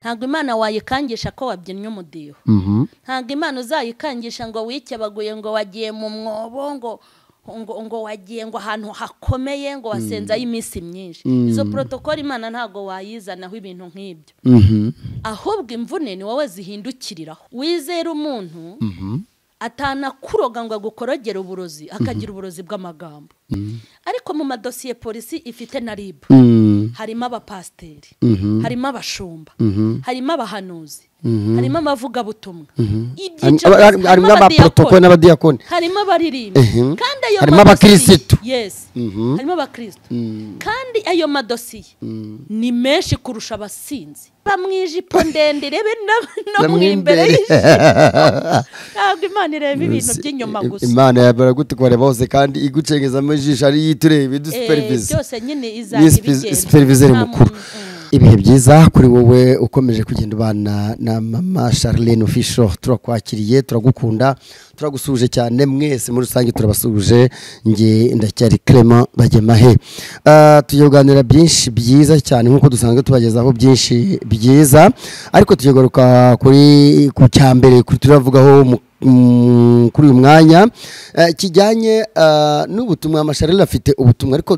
Ntabwo Imana wayikangisha ko wabyinnye umudiho. Ntabwo Imana uzayikangisha ngo wikebaguye ngo wagiye mu mwobo ngo wagiye ngo ahantu hakomeye ngo wasenzayo iminsi myinshi. Izo protocol Imana ntabwo wayizanaho ibintu nk'ibyo. Ahubwo imvune ni wowe zihindukiriraho. Wizera umuntu atanakuroga ngo agukorogere uburozi, akagira uburozi bw'amagambo. Ariko mu madosiye polisi ifite na RIB harimo abapasteri, harimo abashumba, harimo abahanuzi, harimo abavugabutumwa, harimo abaprotokole n'abadiyakoni, harimo abaririmbi, kandi ayo harimo abakristo. Yes, harimo abakristo. Kandi ayo madosiye ni menshi kurusha abasinzi. Bamwijipo ndende rebe no mwimbere y'ijisho. Ntabwo Imana ireba ibintu by'inyuma gusa. Imana yabara bose kandi igucengeza amajisho ari yiturebe idusupervise. Byose nyine izajya superviseur mukuru. Ibihe byiza kuri wowe ukomeje kugenda ubana na Mama Charlene Official. Turakwakiriye, turagukunda, turagusuje cyane mwese muri rusange turabasuje. Nge ndacyari Clement Bagemahe. Tugiye kuganira byinshi byiza cyane nkuko dusanzwe tubagezaho byinshi byiza, ariko tugiye kugaruka kuri ku cyambere kuri turavugaho kuri uyu mwanya kijyanye n'ubutumwa. Mama Charlene afite ubutumwa, ariko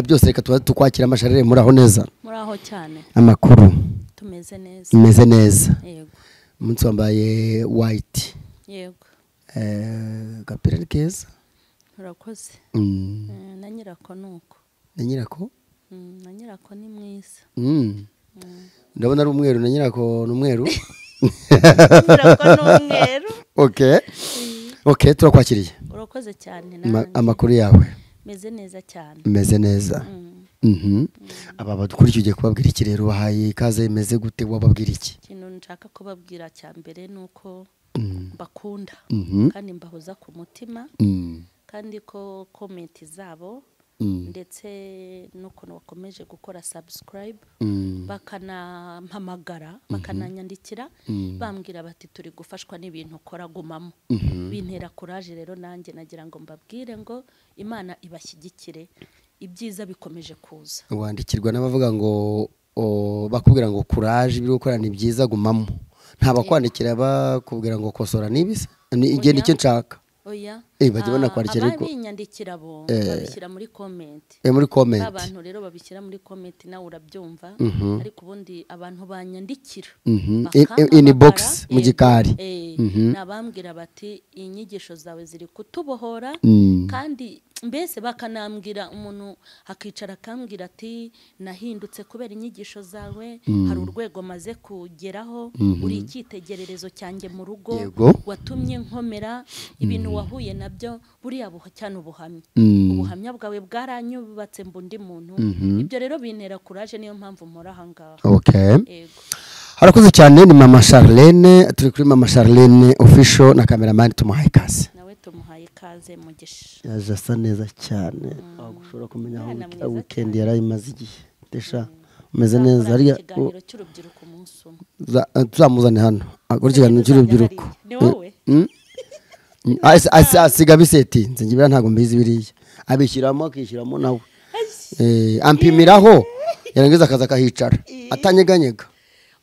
byose reka tukwakira. Mama Charlene, muraho neza? Muraho cyane. Amakuru? Tumeze neza. Meze neza. Yego. Umunsi wambaye white. Yego. Gapira ni keza. Urakoze. Na nyirako nuko. Na nyirako? Na nyirako ni mwiza. Ndabona ari umweru, na nyirako ni umweru. Nyirako ni umweru. Okay. Okay, turakwakiriye. Urakoze cyane nanjye. Amakuru yawe? Meze neza cyane. Meze neza. Aba badukurikiye ugiye kubabwira iki rero? Bahaye ikaze, imeze gute? Wababwira iki? Ikintu nshaka kubabwira cya mbere nuko mbakunda kandi mbahoza ku mutima, kandi ko comment zabo ndetse nuko bakomeje gukora subscribe, bakanampamagara, bakananyandikira bambwira bati turi gufashwa n'ibintu ukora, gumamo. Bintera courage rero nanjye nagira ngo mbabwire ngo Imana ibashyigikire, ibyiza bikomeje kuza. Wandikirwa n'abavuga ngo bakubwira ngo courage, ibiri gukora ni byiza, gumamo. Nta bakwandikira bakubwira ngo kosora nibise ni icyo nshaka. Oya. Bajya banakwandikira ariko ababinyandikira bo babishyira muri comment. Muri comment. Abantu rero babishyira muri comment nawe urabyumva, ariko ubundi abantu banyandikira inbox mu gikari. Nabambwira bati inyigisho zawe ziri kutubohora, kandi mbese bakanambwira, umuntu akicara akambwira ati nahindutse kubera inyigisho zawe, hari urwego maze kugeraho, uri icyitegererezo cyanjye mu rugo, watumye nkomera, ibintu wahuye nabyo buriya cyane ubuhamya, ubuhamya bwawe bwaranyubatse mbundi muntu. Ibyo rero bintera courage, niyo mpamvu mpora aha ngaha. Okay. Harakoze cyane. Ni Mama Charlene, turi kuri Mama Charlene Official na cameraman tumuhaye ikaze. Nawe tumuhaye ikaze mugisha. Yaje asa neza cyane. Ushobora kumenya aho weekend yarayimaze igihe. Desha umeze neza ari ikiganiro cy'urubyiruko umunsi umwe. Tuzamuzane hano. Akora ikiganiro cy'urubyiruko. Ni wowe? Asiga bisetinze ngibira ntago mbizi biriya. Abishyiramo akishyiramo nawe. Ampimiraho yarangiza akaza akahicara atanyeganyega.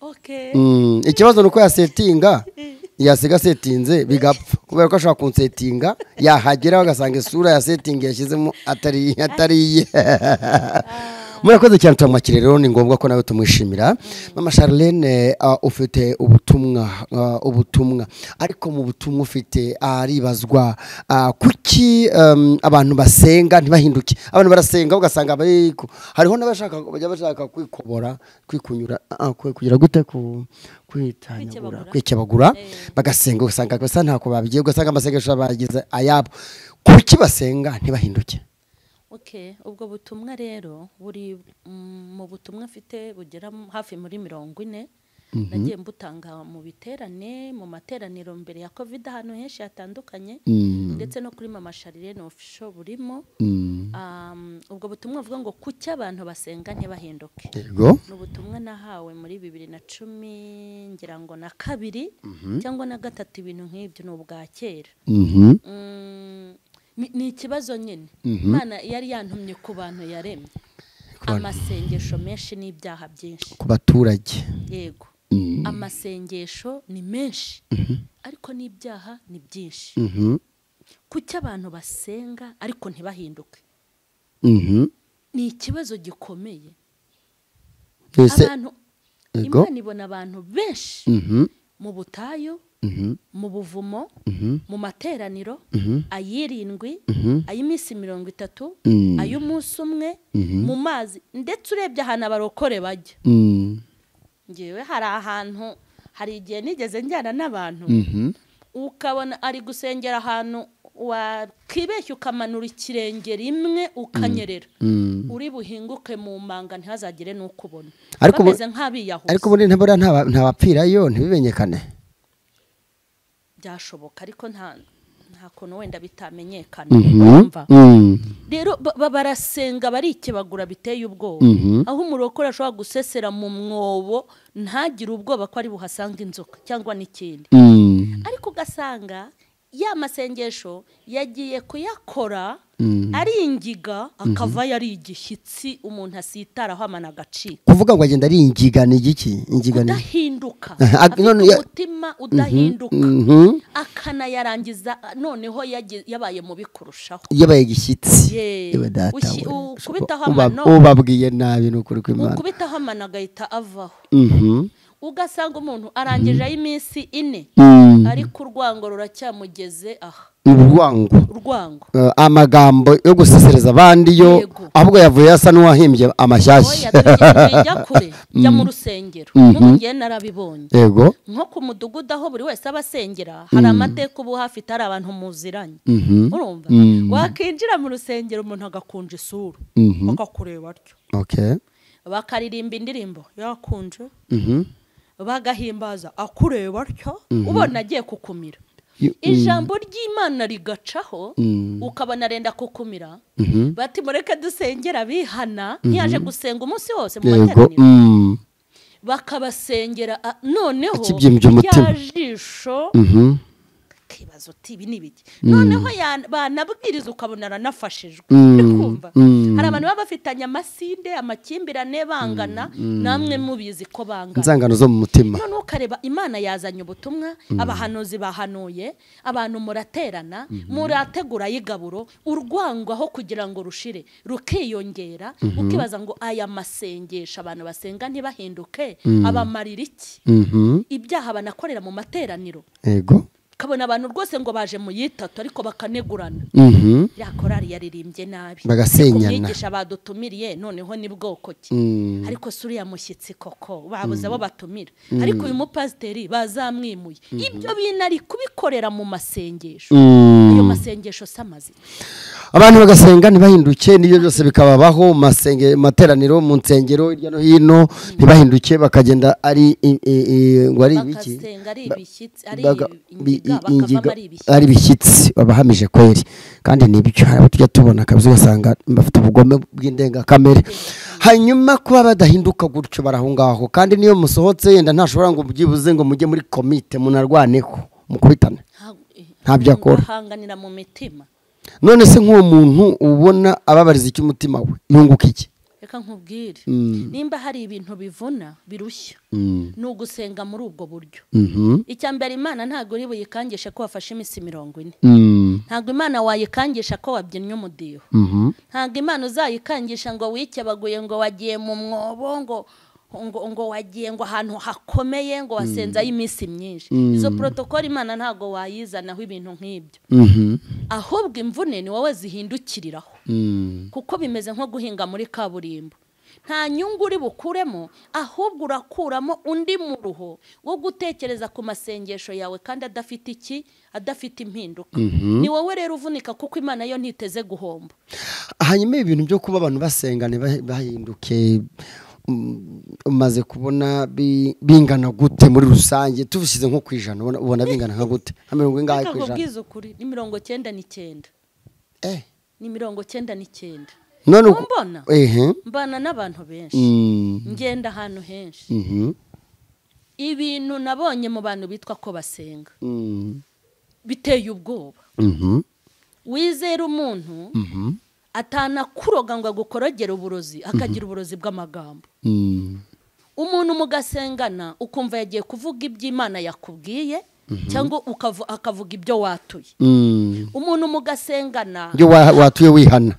Okay. Ikibazo nuko yasetinga, yasiga setinze bigapfa kubera ko ashaka kunsetinga, yahagera agasanga isura ya setting yashyizemo atari atari. Murakoze cyane, turamwakira rero, ni ngombwa ko nawe tumwishimira. Mama Charlene, ufite ubutumwa, ubutumwa, ariko mu butumwa ufite aribazwa kuki abantu basenga ntibahinduke. Abantu barasenga ugasanga bariko, hariho n'abashaka bajya bashaka kwikobora, kwikunyura, kugira gute, kwitanyagura, kwikebagura, bagasenga ugasanga basa ntako babigiye, ugasanga amasengesho bagize ayabo. Kuki basenga ntibahinduke? Okay, ubwo butumwa rero buri mu butumwa mfite bugera hafi muri 40. Nagiye mbutanga mu biterane, mu materaniro mbere ya Covid ahantu henshi hatandukanye, ndetse no kuri Mama Charlene Official burimo. Ubwo butumwa buvuga ngo kuki abantu basenga ntibahinduke. Yego. Ni ubutumwa nahawe muri 2010 ngira ngo na 2 cyangwa na 3, ibintu nk'ibyo, ni ubwa kera. Ni ikibazo nyine Imana yari yantumye ku bantu yaremye, amasengesho menshi n'ibyaha byinshi ku baturage. Yego. Amasengesho ni menshi ariko n'ibyaha ni byinshi. Kuki abantu basenga ariko ntibahinduke? Ni ikibazo gikomeye. Abantu Imana ibona abantu benshi mu butayu, mu buvumo, mu materaniro ayirindwi, ay'iminsi 30, ay'umunsi umwe, mu mazi, ndetse urebye ahantu abarokore bajya. Ngewe hari ahantu, hari igihe nigeze njyana n'abantu, ukabona ari gusengera ahantu wakibeshya ukamanura ikirenge rimwe ukanyerera, uri buhinguke mu manga ntihazagire n'ukubona. Bameze nk'abiyahuzi. Ariko ubundi ntabapfirayo ntibimenyekane. Byashoboka ariko nta kuntu wenda bitamenyekana. Rero barasenga barikebagura biteye ubwoba, aho umurokore ashobora gusesera mu mwobo ntagire ubwoba ko ari buhasange inzoka cyangwa n'ikindi. Ariko ugasanga ya masengesho yagiye kuyakora ari ingiga, akava yari igishyitsi umuntu asitaraho amana agacika. Kuvuga ngo agenda ari ingiga ni igiki? Ingiga ni udahinduka, umutima udahinduka, akanayarangiza noneho yabaye mubi kurushaho, yabaye igishyitsi. Ukubitaho amano, ubabwiye nabi n'ukuri kw'Imana, ukubitaho amano agahita avaho. Ugasanga umuntu arangije ay'iminsi 4 ariko urwango ruracyamugeze aha. Urwango, amagambo yo gusesereza abandi yo ahubwo yavuye asa n'uwahimbye amashyashya. Oya, kure jya mu rusengero, ngiye narabibonye. Yego, nko ku mudugudu aho buri wese abasengera hari amateka ubu hafi itari abantu muziranye. Urumva wakinjira mu rusengero umuntu agakunja isura, bakakureba atyo. Okay, bakaririmba indirimbo yakunje, bagahimbaza akureba atyo, ubona agiye kukumira. Ijambo ry'Imana rigacaho ukabona arenda kukumira. Bati mureke dusengera bihana, ntiyaje gusenga umunsi wose mu materaniro, bakabasengera noneho yajisho kibazo uti ibi nibiki. Noneho banabwiriza ukabona aranafashijwe. Kumva hari abantu baba bafitanye amasinde, amakimbirane, bangana, namwe mubizi ko bangana, inzangano zo mu mutima. None ukareba Imana yazanye ubutumwa, abahanuzi bahanuye, abantu muraterana, murategura y'igaburo, urwango aho kugira ngo rushire rukiyongera. Ukibaza ngo aya masengesho abantu basenga ntibahinduke abamarira iki? Ibyaha banakorera mu materaniro. Yego, kabona abantu rwose ngo baje mu yitatu ariko bakanegurana. Ya korari yaririmbye nabi, bagasenyana, umwigisha badutumiriye noneho ni bwoko ki? Ariko suriya mushyitsi koko babuze abo batumira, ariko uyu mupasiteri bazamwimuye. Ibyo bintu ari kubikorera mu masengesho. Ayo masengesho samazi abantu bagasenga ntibahinduke, nibyo byose bikababaho mu materaniro, mu nsengero hirya no hino ntibahinduke, bakagenda ari ngo ari ibiki, ingiga, ari ibishyitsi babahamije kweri. Kandi nibyo hari tujya tubona kabisa ugasanga bafite ubugome bw'indengakamere. Hanyuma kuba badahinduka gutyo barahungaho, kandi niyo musohotse yenda ntashobora ngo byibuze ngo mujye muri komite munarwaneho mukubitane, ntabyo akora, ahanganira mu mitima. None se nk'uwo muntu ubona ababariza icyo umutima we yunguka iki? Reka nkubwire, nimba hari ibintu bivuna birushya ni ugusenga muri ubwo buryo. Icya mbere, Imana ntabwo uri buyikangishe ko wafashe iminsi 40. Ntabwo Imana wayikangisha ko wabyinnye umudiho. Ntabwo Imana uzayikangisha ngo wikebaguye ngo wagiye mu mwobo, ngo wagiye ngo ahantu hakomeye, ngo wasenze ay'iminsi myinshi. Izo protocol Imana ntabwo wayizanaho ibintu nk'ibyo. Ahubwo imvune ni wowe zihindukiriraho, kuko bimeze nko guhinga muri kaburimbo. Nta nyungu uri bukuremo, ahubwo urakuramo undi muruho wo gutekereza ku masengesho yawe kandi adafite iki, adafite impinduka. Ni wowe rero uvunika, kuko Imana yo ntiteze guhomba. Hanyuma ibintu byo kuba abantu basenga ntibahinduke umaze kubona bingana gute muri rusange? Tubishyize nko ku ijana, ubona bingana nka gute? Nka mirongo ingahe ku ijana? Reka ukuri, ni 99. Ni 99. None mbona mbana n'abantu benshi, ngenda ahantu henshi. Ibintu nabonye mu bantu bitwa ko basenga biteye ubwoba. Wizera umuntu atanakuroga ngo agukorogere uburozi, akagira uburozi bw'amagambo. Umuntu mugasengana ukumva yagiye kuvuga iby'Imana yakubwiye cyangwa akavuga ibyo watuye. Umuntu mugasengana ibyo watuye wihana.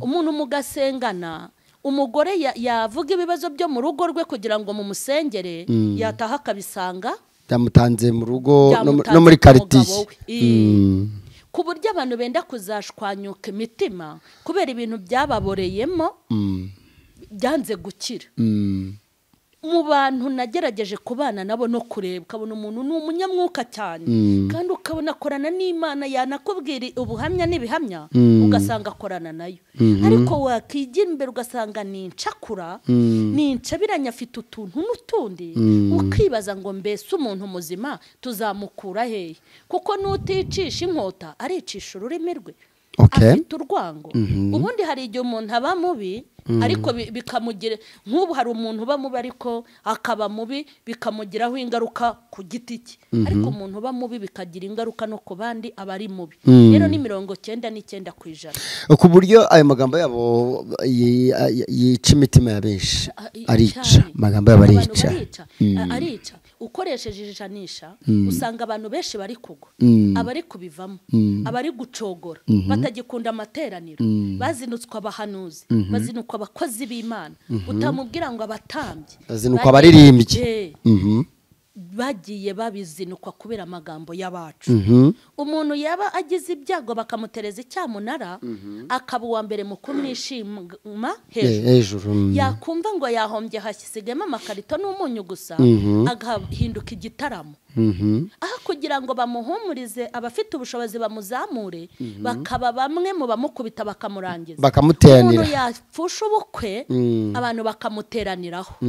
Umuntu mugasengana umugore yavuga ibibazo byo mu rugo rwe kugira ngo mumusengere, yataha akabisanga byamutanze mu rugo no muri quartier. Ku buryo abantu benda kuzashwanyuka imitima kubera ibintu byababoreyemo byanze gukira. Mu bantu nagerageje kubana nabo no kureba, ukabona umuntu ni umunyamwuka cyane kandi ukabona akorana n'Imana, yanakubwira ubuhamya n'ibihamya ugasanga akorana nayo, ariko wakigira imbere ugasanga ni incakura, ni incabiranya, afite utuntu n'utundi, ukibaza ngo mbese umuntu muzima tuzamukura hehe? Kuko nuticisha inkota aricisha ururimi rwe. Afite urwango. Ubundi hari igihe umuntu aba mubi ariko bikamugira, nk'ubu hari umuntu uba mubi ariko akaba mubi bikamugiraho ingaruka ku giti cye, ariko umuntu uba mubi bikagira ingaruka no ku bandi aba ari mubi. Rero ni 99%. Ku buryo ayo magambo yabo yica imitima ya benshi, arica amagambo yabo, arica arica. Ukoresheje ijanisha usanga abantu benshi bari kugwa, abari kubivamo, abari gucogora, batagikunda amateraniro, bazinutswa abahanuzi, bazinukwa abakozi b'Imana, utamubwira ngo abatambye, bazinukwa abaririmbyi, bagiye babizinukwa kubera amagambo y'abacu. Umuntu yaba agize ibyago bakamutereza icyamunara, akaba uwa mbere mu kumwishima hejuru, yakumva ngo yahombye hasigayemo amakarito n'umunyu gusa, agahinduka igitaramo. Aho kugira ngo bamuhumurize abafite ubushobozi bamuzamure, bakaba bamwe mu bamukubita bakamurangiza, bakamuteranira. Umuntu yapfusha ubukwe abantu bakamuteraniraho.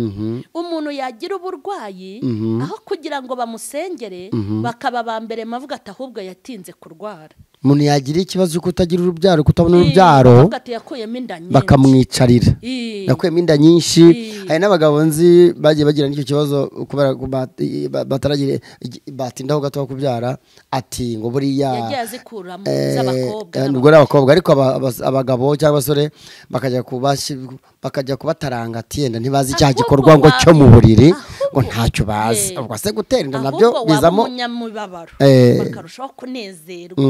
Umuntu yagira uburwayi aho kugira ngo bamusengere bakaba ba mbere mavuga ati ahubwo yatinze kurwara. Umuntu yagira ikibazo cyo kutagira urubyaro, kutabona urubyaro, bakamwicarira, yakuyemo inda nyinshi. Hari n'abagabo nzi bagiye bagira n'icyo kibazo kubera bataragira, batindaho gato kubyara, ati ngo buriya yagiye azikuramo z'abakobwa, nubwo ari abakobwa, ariko abagabo cyangwa abasore bakajya kubataranga ati yenda ntibazi icyaha gikorwa ngo cyo mu buriri, ngo ntacyo bazi. Ubwo se gutera inda nabyo bizamo umunyamubabaro, bakarushaho kunezerwa,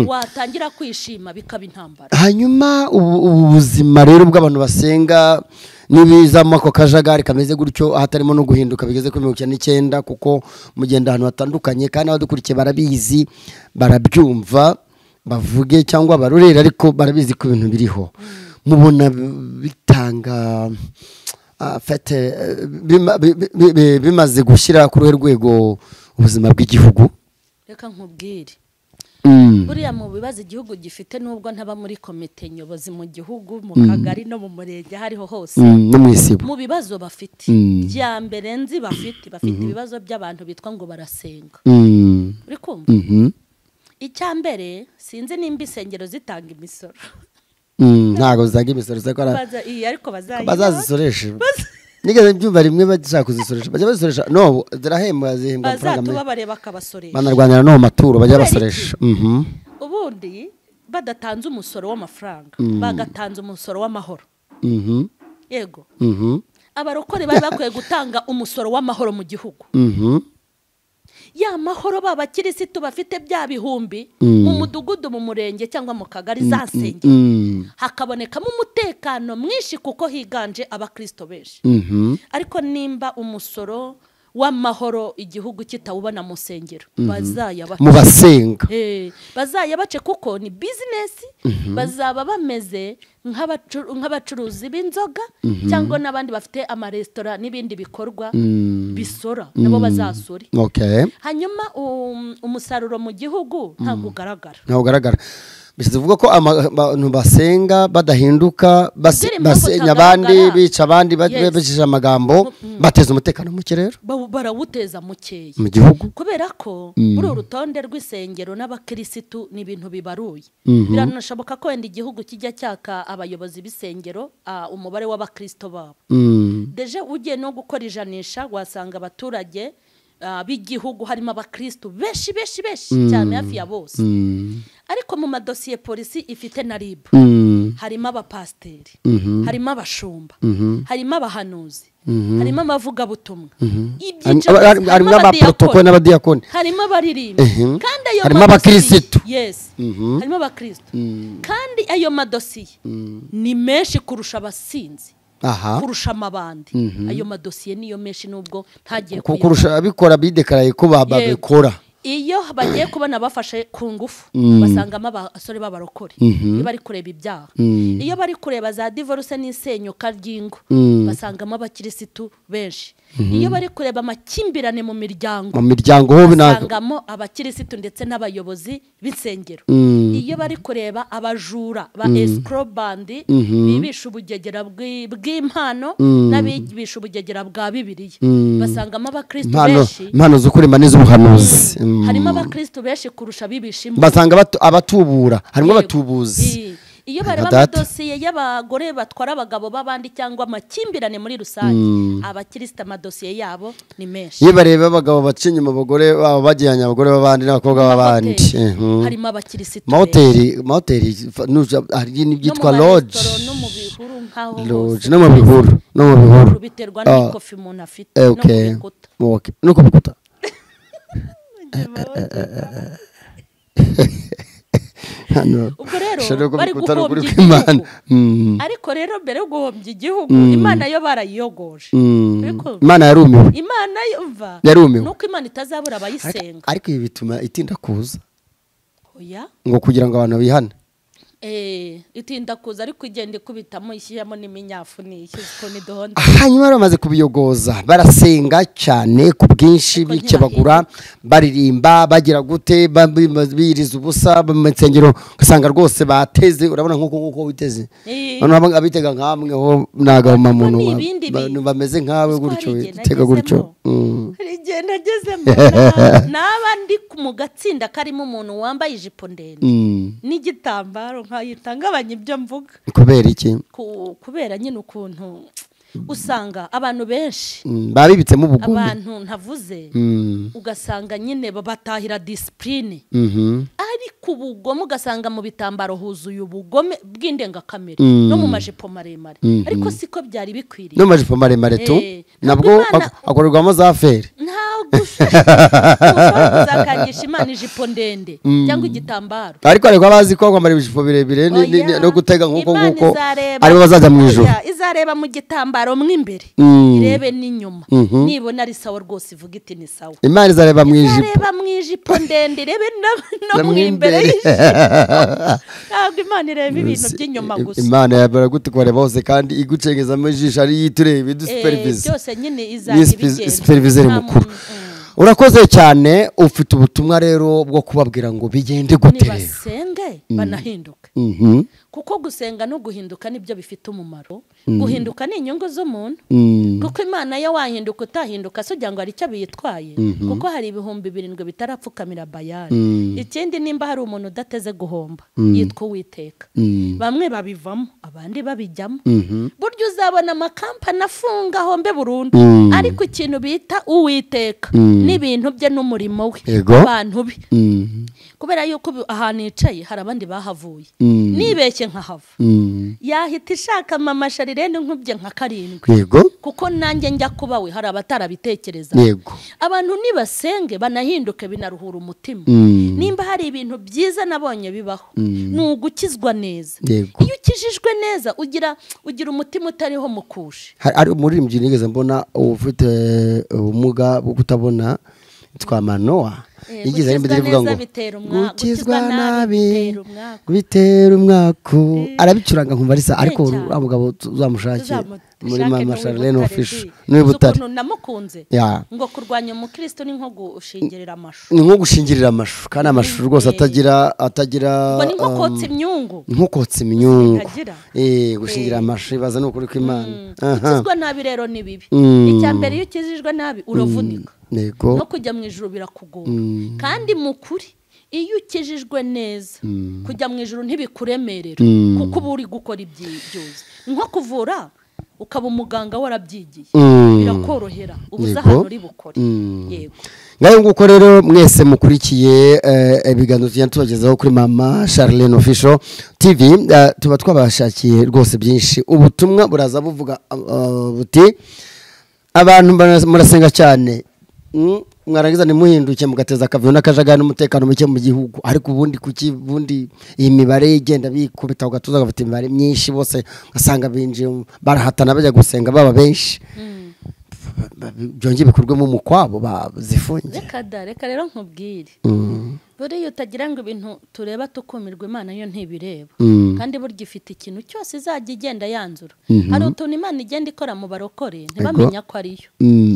watangira kwishima bikaba intambara. Hanyuma ubu buzima rero bw'abantu basenga n'ibizamo ako kajagari kameze gutyo, hatarimo no guhinduka bigeze kuri 99, kuko mugenda ahantu hatandukanye kandi abadukurikiye barabizi, barabyumva, bavuge cyangwa barurera, ariko barabizi ko ibintu biriho. Mubona bitanga fete bimaze gushyira kuri rwego ubuzima bw'igihugu. Reka nkubwire, buriya mu bibazo igihugu gifite, nubwo ntaba muri komite nyobozi mu gihugu, mu kagari no mu murenge hariho hose, no mu isibo, mu bibazo bafite bya mbere nzi bafite ibibazo by'abantu bitwa ngo barasenga. Uri kumva? Icya mbere sinzi nimba isengero zitanga imisoro. Ntago zitanga imisoro, ariko bazazisoresha. Nigeze mbyumva rimwe bashaka kuzisoresha, bajya bazisoresha, no zirahembwa, zihembwa amafaranga menshi, bazatubabareba bakabasoresha, banarwanira no maturo bajya basoresha. Ubundi badatanze umusoro w'amafaranga, bagatanze umusoro w'amahoro. Yego. Abarokore bari bakwiye gutanga umusoro w'amahoro mu gihugu. Ya mahoro b'abakirisitu bafite bya bihumbi mu mudugudu, mu murenge cyangwa mu kagari za nsengero, hakabonekamo umutekano mwinshi kuko higanje abakristo benshi. Ariko nimba umusoro w'amahoro igihugu kitawubona mu nsengero, bazayabace mu basenga, bazayabace kuko ni business. Bazaba bameze nk'abacuruzi b'inzoga cyangwa n'abandi bafite amaresitora n'ibindi bikorwa bisora, nabo bazasore. Hanyuma umusaruro mu gihugu ntabwo ugaragara. Ntabwo ugaragara. Bivuga ko abantu basenga badahinduka, basenya abandi, bica abandi, babicisha amagambo, bateza umutekano muke. Rero barawuteza mukeya mu gihugu, kubera ko muri uru rutonde rw'isengero n'abakirisitu ni ibintu bibaruye. Biranashoboka ko wenda igihugu kijya cyaka abayobozi b'isengero umubare w'abakristo babo. Deje ugiye no gukora ijanisha wasanga abaturage b'igihugu harimo abakristo benshi benshi benshi cyane hafi ya bose. Ariko mu madosiye polisi ifite na RIB harimo abapasteri, harimo abashumba, harimo abahanuzi, harimo abavugabutumwa, harimo abaprotokole n'abadiyakoni, harimo abaririmba, kandi ayo harimo abakristo. Yes, harimo abakristo. Kandi ayo madosiye ni menshi kurusha abasinzi, kurusha amabandi. Ayo madosiye niyo menshi nubwo ntagiye kurusha abikora bidekaraye ko babikora. Iyo bagiye kubona bafashe ku ngufu basangamo abasore b'abarokore iyo bari kureba ibyaha, iyo bari kureba za divorce n'isenyuka ry'ingo basangamo abakirisitu benshi, iyo bari kureba amakimbirane mu miryango, basangamo abakirisitu ndetse n'abayobozi b'insengero, iyo bari kureba abajura ba escrow band bibisha ubugegera bw'impano n'abibisha ubugegera bwa Bibiliya basangamo abakristo benshi, impano zo kurema n'iz'ubuhanuzi. Harimo abakristo benshi kurusha bibishimo, basanga abatubura, harimo abatubuzi. Iyo bareba amadosiye y'abagore batwara abagabo b'abandi cyangwa amakimbirane muri rusange, abakristo amadosiye yabo ni menshi. Iyo bareba abagabo baca inyuma abagore babo bagihanya abagore b'abandi n'abakobwa b'abandi, harimo abakristo. Mahoteli hari n'ibyitwa lodge, no mu bihuru nkaho lodge, no mu bihuru, no mu bihuru biterwa n'ikofi umuntu afite, no ku bikuta. No ku bikuta. Ubwo rero bari guhombya igihugu. Ariko rero mbere yo guhombya igihugu Imana yo barayiyogoje. Imana yarumiwe. Imana yumva nuko Imana itazabura abayisenga. Ariko ibi bituma itinda kuza. Oya, ngo kugira ngo abantu bihane. Itinda kuza ariko igenda ikubitamo ishyiramo n'iminyafu n'ishyuko n'idohondo. Hanyuma bamaze kubiyogoza barasenga cyane ku bwinshi, bikebagura, baririmba, bagira gute, biriza ubusa mu nsengero, ugasanga rwose bateze. Urabona nkuko nkuko witeze abantu abitega nkamwe ho nagahoma muntu bameze nkawe gutyo, itega gutyo. Rigenda agezemo naba ndi mu gatsinda karimo umuntu wambaye ijipo ndende n'igitambaro nkayitangabanya ibyo mvuga. Kubera iki? Kubera nyine ukuntu usanga abantu benshi babibitsemo ubugome, abantu ntavuze, ugasanga nyine babatahira discipline, ariko ubugome ugasanga mu bitambaro huzuye ubugome bw'indengakamere no mu majipo maremare. Ariko siko byari bikwiriye. No majipo maremare tu nabwo akorerwamo za feri. Ntabwo ushobora kuzakangisha Imana ijipo ndende cyangwa igitambaro. Ariko ariko abazi ko kwambara ibijipo birebire no gutega nkuko nkuko aribo bazaza mu ijuru. Izareba mu gitambaro mwimbere, irebe n'inyuma, nibona ari sawa rwose ivuga iti ni sawa. Imana izareba mu ijipo, izareba mu ijipo ndende irebe no mwimbere. Ntabwo Imana ireba ibintu by'inyuma gusa. Imana yabara gutukoreba hose kandi igucengeza mu jisho ari yiturebe idusupervise byose nyine izabigenza. Superviseur mukuru. Urakoze cyane, ufite ubutumwa rero bwo kubabwira ngo bigende gute rero. Nibasenge banahinduke. Kuko gusenga no guhinduka nibyo bifite umumaro. Guhinduka ni inyungu z'umuntu. Kuko Imana yo wahinduka utahinduka so ngo ari cyo biyitwaye. Kuko hari 7,000 bitarapfukamira Bayali. Ikindi nimba hari umuntu udateze guhomba yitwa Uwiteka. Bamwe babivamo abandi babijyamo. Buryo uzabona amakampani afunga hombe burundu. Ariko ikintu bita Uwiteka n'ibintu bye n'umurimo we abantu be. Kubera yuko ahantu yicaye hari abandi bahavuye. Nibeshye nkahava yahita ishaka mama Sharirene nkubye nka 7. Yego, kuko nanjye njya kuba we hari abatarabitekereza. Yego, abantu nibasenge banahinduke binaruhura umutima. Nimba hari ibintu byiza nabonye bibaho ni ugukizwa neza. Iyo ukijijwe neza ugira umutima utariho mukushe. Hari umuririmbyi nigeze mbona ufite ubumuga bwo kutabona twa Manoa, yigize ari ivuga ngo gukizwa nabi bitera umwaku, arabicuranga nkumva arisa. Ariko uriya mugabo tuzamushake muri mama Charlene official ni butare. Namukunze ngo kurwanya umukristo ni nko gushingirira amashu, ni nko gushingirira amashu, kandi amashu rwose atagira ngo ni nko kotsa imyungu, nko kotsa imyungu. Gushingira amashu ibaza no kuri kw'Imana. Gukizwa nabi rero ni bibi. Icya mbere iyo ukijijwe nabi uravunika, no kujya mu ijuru birakugora. Kandi mu kuri iyo ukijijwe neza kujya mu ijuru ntibikuremerera, kuko uba uri gukora ibyuzi. Nko kuvura Ukaba umuganga warabyigiye, birakorohera ubuza ahantu uri bukore. Yego. Ngayo nguko rero mwese mukurikiye ibiganiro tugenda tubagezaho kuri Mama Charlene Official TV, tuba twabashakiye rwose byinshi. Ubutumwa buraza buvuga buti abantu murasenga cyane, mwarangiza ntimuhinduke mugateza akavuyo n'akajagari n'umutekano muke mu gihugu. Ariko ubundi kuki ubundi iyi mibare igenda bikubita ugatuza gafite imibare myinshi, bose ugasanga binjiye barahatana bajya gusenga baba benshi, byongeye bikorwemo umukwabo bazifunge. Reka da, reka rero nkubwire, buriya utagira ngo ibintu tureba tukumirwa, Imana yo ntibireba. Kandi burya ifite ikintu cyose izajya igenda yanzura. Hari utuntu Imana igenda ikora mu barokore ntibamenya ko ariyo.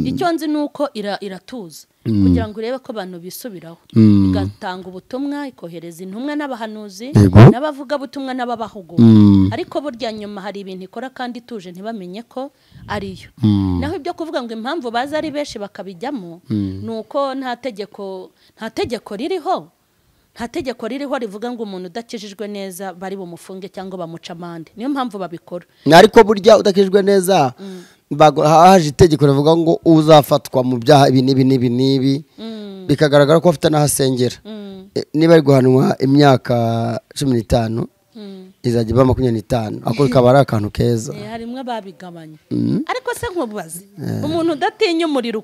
Icyo nzi ni uko iratuza kugira ngo urebe ko abantu bisubiraho, igatanga ubutumwa, ikohereza intumwa n'abahanuzi n'abavugabutumwa n'ababahugura. Ariko burya nyuma hari ibintu ikora kandi ituje ntibamenye ko ariyo. Naho ibyo kuvuga ngo impamvu baza ari benshi bakabijyamo, ni uko nta tegeko ririho. Nta tegeko ririho rivuga ngo umuntu udakijijwe neza bari bumufunge cyangwa bamuca amande. Niyo mpamvu babikora. Ariko burya udakijijwe neza haje itegeko rivuga ngo uzafatwa mu byaha ibi n'ibi n'ibi n'ibi, bikagaragara ko afite n'ahasengera. Niba ari guhanwa imyaka 15 izajya iba 25, ako kaba ari akantu keza. Harimwe babigabanya. Ariko se nkubaze, umuntu udatinya umuriro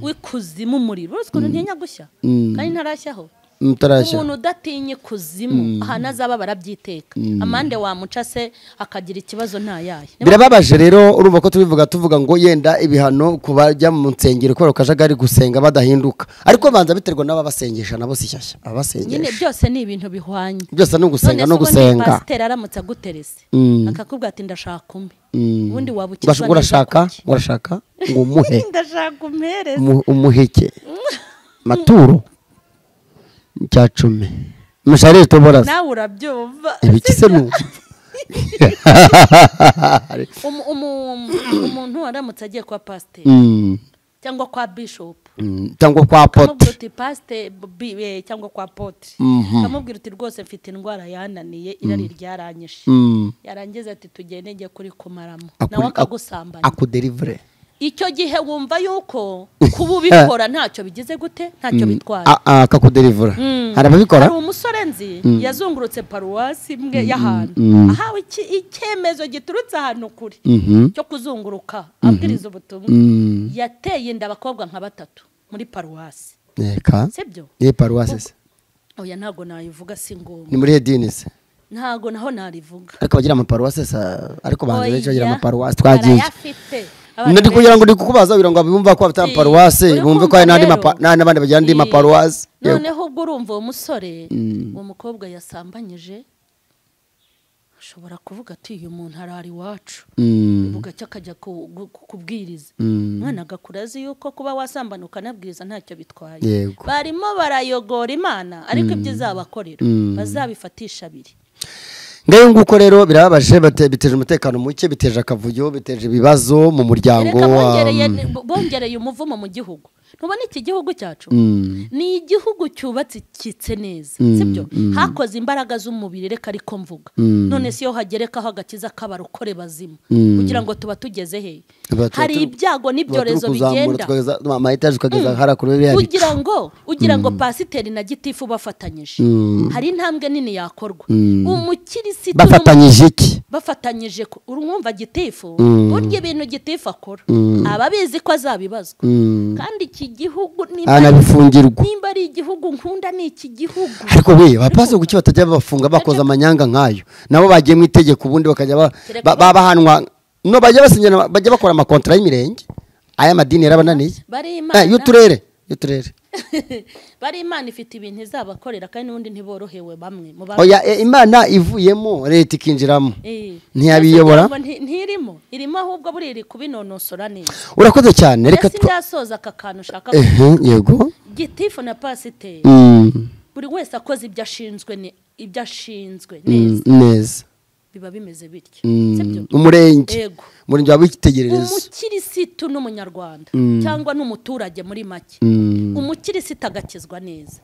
w'ikuzimu, umuriro uzi ukuntu ntinya gushya kandi ntarashyaho. Umuntu udatinye kuzimu ahantu azaba barabyiteka, amande wamuca se akagira ikibazo ntayaye. Birababaje rero, urumva ko tubivuga tuvuga ngo yenda ibihano kubajya mu nsengero kubera kajagari gusenga badahinduka, ariko banza biterwa n'ababasengesha nabo si shyashya abasengesha. Nyine byose ni ibintu bihwanye, byose ni ugusenga no gusenga. Pasiteri aramutse aguterese akakubwira ati ndashaka umbe, ubundi wabukizwa. Urashaka ngo umuhe, ndashaka umpereze, umuheke maturo cya 10 mushare tobora nawe urabyumva ibiki se numva. Umuntu aramutse agiye kwa pasiteri cyangwa kwa bishop cyangwa kwa potre, pasiteri cyangwa kwa potre, akamubwira uti rwose mfite indwara yananiye, irari ryaranyishe, yarangiza ati tugende njye kuri kumaramo, nawe akagusambanya akudelivre. Icyo gihe wumva yuko kuba ubikora ntacyo bigize gute, ntacyo bitwaye, akakudelivura. Hari ababikora. Hari umusore nzi yazungurutse paruwasi imwe y'ahantu, ahawe icyemezo giturutse ahantu kure cyo kuzunguruka abwiriza ubutumwa. Yateye inda abakobwa nka 3 muri paruwasi. Reka sibyo? Ni paruwasi se? Oya ntago nayivuga, si ngombwa. Ni muri hedini se? Ntago naho narivuga. Ariko bagira amaparuwasi se? Ariko banze benshi bagira amaparuwasi twagiye. Ndi kugira ngo ndikukubaza kugira ngo abumva ko bafite amaparuwasi bumve ko hari n'abandi bagira andi maparuwasi. Noneho ubwo urumva uwo musore, uwo mukobwa yasambanyije ashobora kuvuga ati uyu muntu arari iwacu, bugacya akajya kubwiriza. Umwana agakura azi yuko kuba wasambana ukanabwiriza ntacyo bitwaye. Barimo barayogora Imana, ariko ibyo izabakorera bazabifatisha abiri. Ngayo nguko rero birababaje, biteje umutekano muke, biteje akavuyo, biteje ibibazo mu muryango. Bongereye umuvumo mu gihugu. Ntubona iki gihugu cyacu ni igihugu cyubatse kitse neza, sibyo? Hakoze imbaraga z'umubiri, reka ariko mvuga. None si yo hagerekaho agakiza k'abarokore bazima kugira ngo tuba tugeze he? Hari ibyago n'ibyorezo bigenda kugira ngo pasiteri na gitifu bafatanyije, hari intambwe nini yakorwa. Umukirisitu bafatanyije iki? Bafatanyije urumva gitifu, burya ibintu gitifu akora ababizi ko azabibazwa. Kandi iki gihugu anabifungirwa, nimba ari igihugu nkunda ni iki gihugu. Ariko we bapasi kuki batajya bafunga bakoza amanyanga nkayo? Nabo bagiye mu itegeko ubundi bakajya babahanwa, no bajya basinyana, bajya bakora amakontra y'imirenge. Aya madini yarabananiye y'uturere. Bari Imana ifite ibintu izabakorera kandi n'ubundi ntiborohewe bamwe mu ba. Oya, Imana ivuyemo leta ikinjiramo ntiyabiyobora, ntirimo irimo, ahubwo buri iri kubinonosora neza. Urakoze cyane. Reka twasoza aka kantu ushaka. Yego. Gitifu na pasiteri buri wese akoze ibyo ashinzwe, ni ibyo ashinzwe neza biba bimeze bityo, sibyo? Umurenge waba icyitegererezo. Umukirisitu n'umunyarwanda cyangwa n'umuturage muri make, umukirisitu agakizwa neza,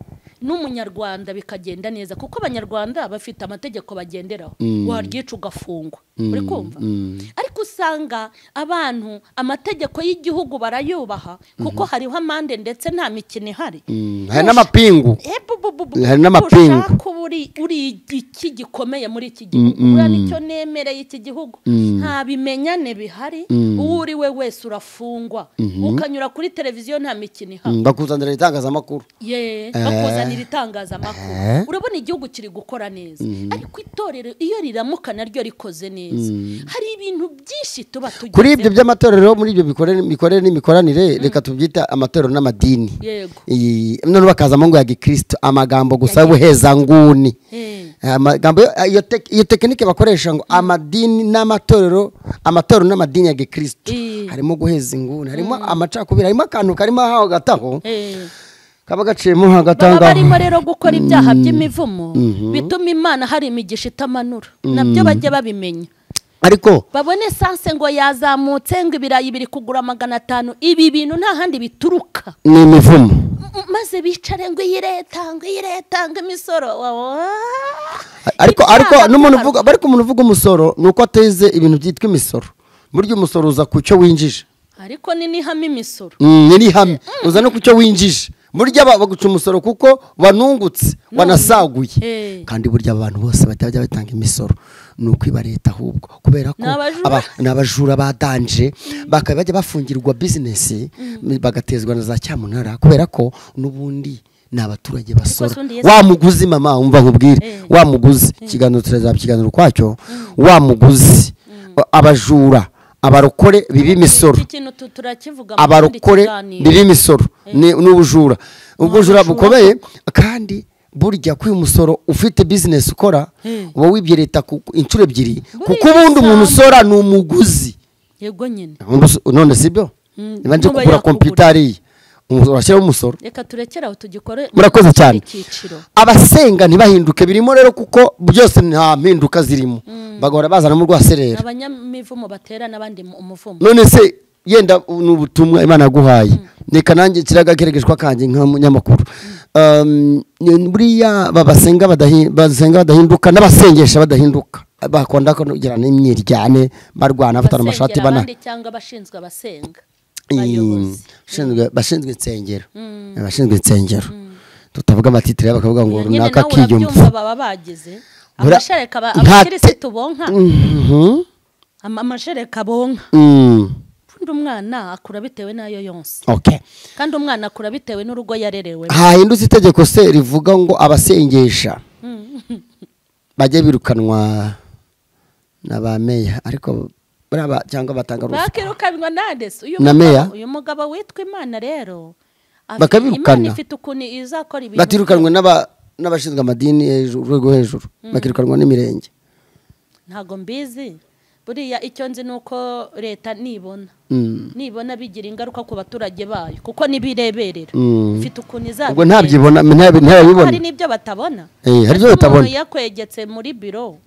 N'umunyarwanda bikagenda neza, kuko abanyarwanda bafite amategeko bagenderaho, waryica ugafungwa, uri kumva? Ariko usanga abantu amategeko y'igihugu barayubaha, kuko hariho amande ndetse nta mikino ihari, hari n'amapingu, hari n'amapingu. Ushaka uri iki gikomeye muri iki gihugu, uriya nicyo nemereye iki gihugu, nta bimenyane bihari, uwo uri we wese urafungwa, ukanyura kuri televiziyo nta mikino ihari, bakuzanira itangazamakuru, bakuzanira itangazamakuru. Urabona igihugu kiri gukora neza, ariko itorero iyo riramuka naryo rikoze neza, hari ibintu byinshi tuba tugize kuri ibyo by'amatorero. Muri ibyo mikorere n'imikoranire, reka tubyita amatorero n'amadini, none bakazamo ngo ya gikristo, amagambo gusa y'ubuheza nguni, amagambo iyo tekinike bakoresha ngo amadini n'amatorero, amatorero n'amadini ya gikristo, harimo guheza inguni, harimo amacakubiri, harimo akantu karimo aho gataho kaba gaciyemo hagatanga. Baba barimo rero gukora ibyaha by'imivumo bituma Imana hari imigisha itamanura, nabyo bajye babimenya. Ariko babone sanse ngo yazamutse, ngo ibirayi biri kugura 500, ibi bintu nta handi bituruka, ni imivumo. Maze bicare ngo iyi leta, ngo iyi leta, ngo imisoro. Ariko n'umuntu uvuga, ariko umuntu uvuga umusoro nuko ateze ibintu byitwa imisoro. Buryo umusoro uza ku cyo winjije, ariko ni nihame imisoro, ni nihame uza no ku cyo winjije. Burya baguca umusoro kuko wanungutse, wanasaguye. Kandi burya abantu bose batajya batanga imisoro ni ukwiba leta ahubwo, kubera ko n'abajura badanje bakaba bajya bafungirwa business, bagatezwa na za cyamunara, kubera ko n'ubundi ni abaturage basora. Wa muguzi, mama umva nkubwire, wa muguzi, ikiganiro turazabikiganiro kwacyo, wa muguzi, abajura, abarokore biba imisoro, abarokore biba imisoro n'ubujura, ubujura bukomeye. Kandi burya kuri umusoro ufite business ukora, uba wibye leta inshuro ebyiri, kuko ubundi umuntu usora ni umuguzi. Yego nyine. None sibyo? Niba nje kugura computer ariya, urashyiraho umusoro. Reka turekere aho tugikore. Murakoze cyane. Abasenga ntibahinduke birimo rero, kuko byose nta mpinduka zirimo, bagahora bazana mu rwaserera, abanyamivumo batera n'abandi umuvumo. None se yenda n'ubutumwa Imana yaguhaye, reka nanjye kiragakeregeshwa kanjye nk'umunyamakuru, buriya babasenga badahinduka n'abasengesha badahinduka, bakunda kugira n'imyiryane, barwana batana amashati bana, cyangwa abashinzwe abasenga, bashinzwe insengero, abashinzwe insengero tutavuga amatitire, bakavuga ngo runaka kiyumva, baba bagize amashereka abakirisitu bonka, amashereka bonka. Undi umwana akura bitewe nayo yonse. Kandi umwana akura bitewe n'urugo yarerewe. Hahindutse itegeko se rivuga ngo abasengesha bajye birukanwa na ba meya, ariko braba cyangwa batanga ruswa, bakirukanwa nande? Uyu mugabo witwa Imana rero bakabirukana. Imana ifite ukuntu izakora ibintu, batirukanwe n'abashinzwe amadini hejuru, rwego hejuru, bakirukanwa n'imirenge. Ntago mbizi. Buriya icyo nzi nuko leta nibona nibona bigira ingaruka ku baturage bayo, kuko nibireberera ifite ukuntu izabikora. Ubwo ntabyibona, ntabibona, hari n'ibyo batabona, hari ibyo batabona. Yakwegetse muri biro,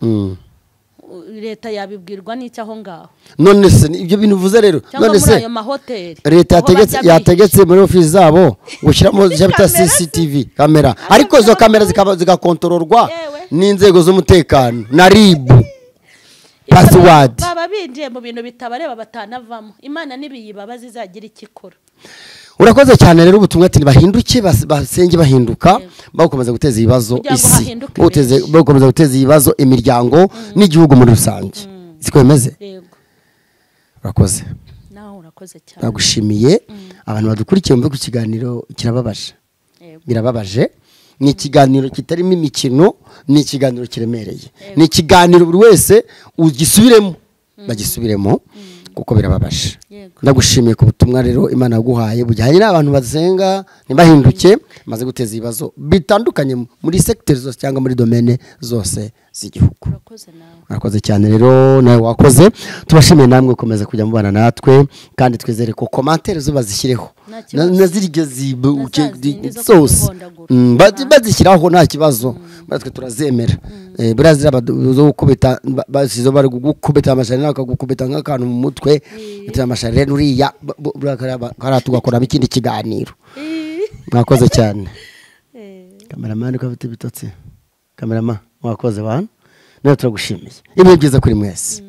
leta yabibwirwa n'icyo aho ngaho. None se ibyo bintu uvuze rero, none se ayo mahoteli leta yategetse muri office zabo gushyiramo bita CCTV kamera, ariko izo kamera zigakontororwa n'inzego z'umutekano na RIB password. Baba binjiye mu bintu bitabareba batanavamo. Imana nibiyiba bazizagira ikikora. Urakoze cyane rero ubutumwa ati bahinduke, basenge bahinduka, bakomeza guteza ibibazo isi, bakomeza guteza ibibazo imiryango n'igihugu muri rusange. Siko bimeze? Yego. Urakoze. Nawe urakoze cyane. Ndagushimiye. Abantu badukurikiye mve ku kiganiro kirababaje. Birababaje. Ni ikiganiro kitarimo imikino, ni ikiganiro kiremereye, ni ikiganiro buri wese ugisubiremo, bagisubiremo kuko birababaje. Ndagushimiye ku butumwa rero Imana yaguhaye bujyanye n'abantu basenga ntibahinduke, maze guteza ibibazo bitandukanye muri secteur zose cyangwa muri domaine zose z'igihugu. Urakoze cyane rero nawe wakoze. Tubashimiye namwe gukomeza kujya mubana natwe, kandi twizere ko commentaire zo bazishyireho nazirige zose bazishyiraho nta kibazo, natwe turazemera. Buriya zo gukubita basizo bari gukubita amashari nakagukubita nk'akantu mu mutwe, amasharire nuriya kara tugakoramo ikindi kiganiro. Mwakoze cyane. Kameramani ko afite ibitotsi, kamerama wakoze bantu, nawe turagushimiye. Ibihe byiza kuri mwese.